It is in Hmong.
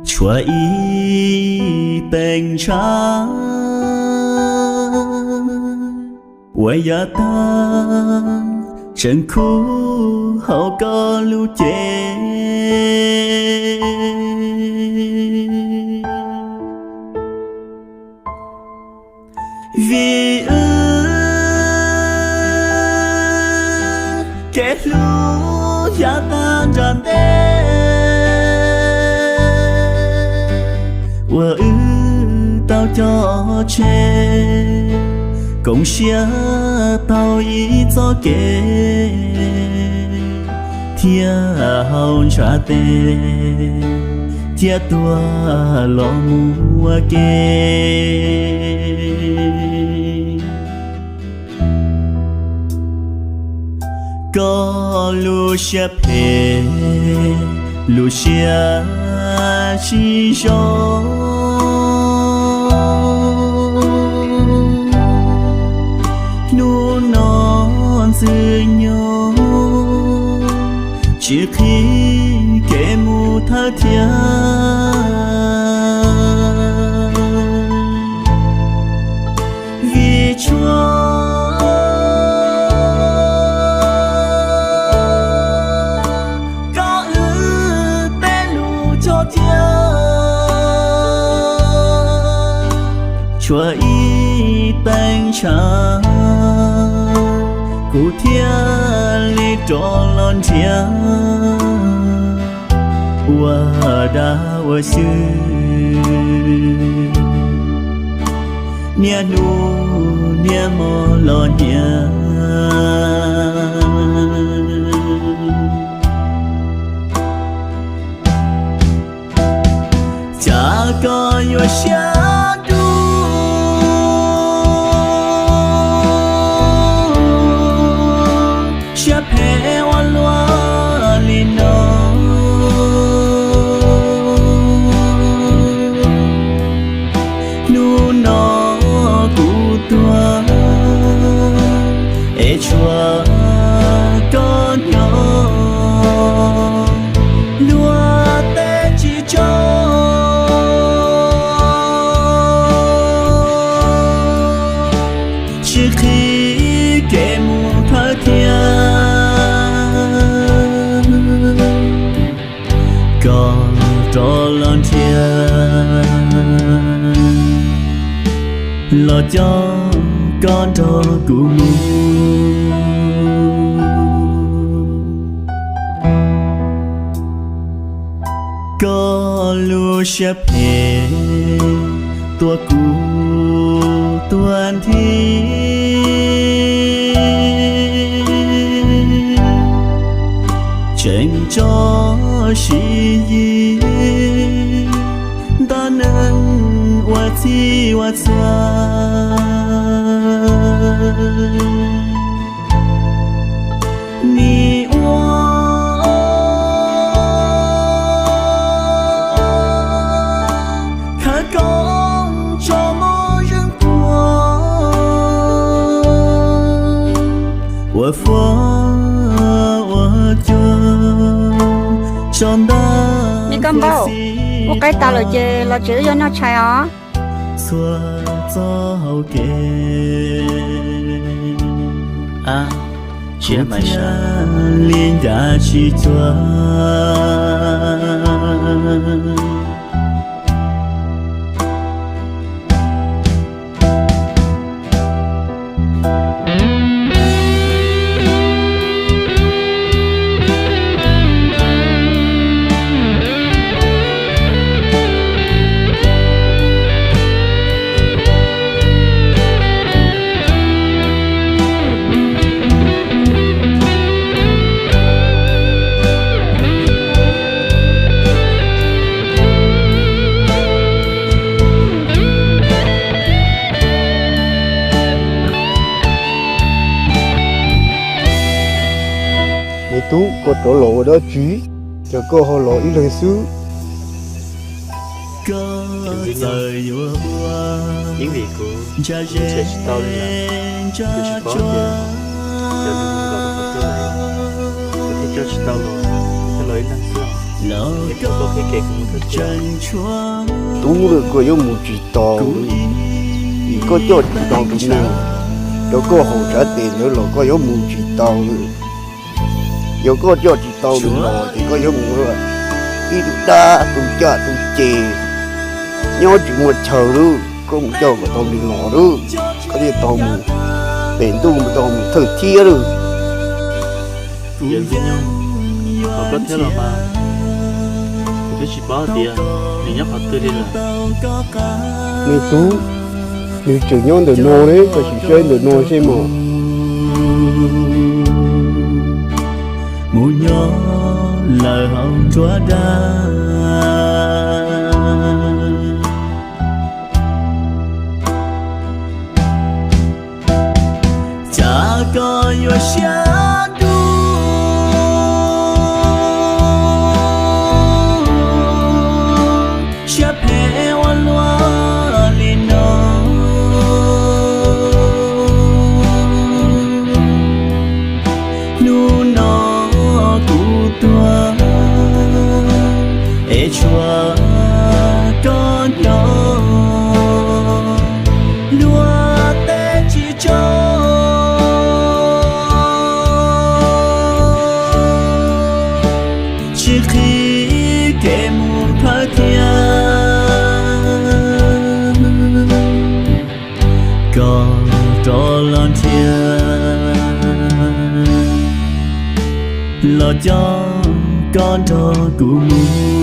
Tshuav ib teev ntshav uas yav tag tseem khuv hauv koj lub cev. Vim wb kev hlub yav tag nram ntej uas wb tau coj tseg, koom siab taug ib txoj kev thiab hauv ntshav tes thiab tuag los mus ua ke. Koj lub siab phem, lub siab tsis zoo. Hnub no ntxwg nyoog tsis qhib kev mus thawj thiab. Vim tshuav koj wb tej lus cog tiag, tshuav ib teev ntshav kuv thiaj li rov los nrhiav ua dab ua xyw niaj hnub niaj hmo los nyiam. Cas koj yuav siab dub, siab phem ua luaj li no. Hnub no kuv tuag es tshuav koj nyob, luag tej tsis tso, tsis qhib kev mus thawj thiab. Koj rov los nrhiav, los coj koj nrog kuv mus. Koj lub siab phem tua kuv tuag nthi, tseem tso siv yig ntab neeg ua txhij ua txhua. Nim ua khawv koob tso muab zeeg puag, ua fuab ua cua tso ntag. Me koj npauj, ua qaib tas lawm ces los tsev wb yuav noj tshais os. Txhua txoj hau kev, kuv thiaj li ncav tsis cuag. Me tub, koj rov los ua dab tsi? Cas koj ho los ib leeg xwb? Tus ntxwg nyoog, yeej vim kuv nrhiav tsis tau li lawm, kuv tsis paub tias cov neeg nkaum rau qhov twg lawm. Tub, koj yuav mus tsis tau, vim koj coj tsis tau tus neeg. Cov koj haus tshav tes ntawd los koj yuav mus tsis tau. Yog koj coj tsis tau nws los ces koj yuav mus ua ib tug dab, tus caj tus ces, nyob tsis muaj chaw lawm. Koj mus coj kom tau nws los lawm, koj thiaj tau mus pem ntuj, mus tau mus thawj thiab lawm. Nws tub, nws tseem nyob ntawm no ne, koj sim saib ntawm no seb mog. Mus nyob lawm hauv nruab dab, cas koj yuav siab dub, siab phem ua luaj li no. Hnub no kuv tuag es tshuav koj nyob, luag tej tsis tso, tsis qhib kev mus thawj thiab. Koj rov los nrhiav, los coj koj nrog kuv mus.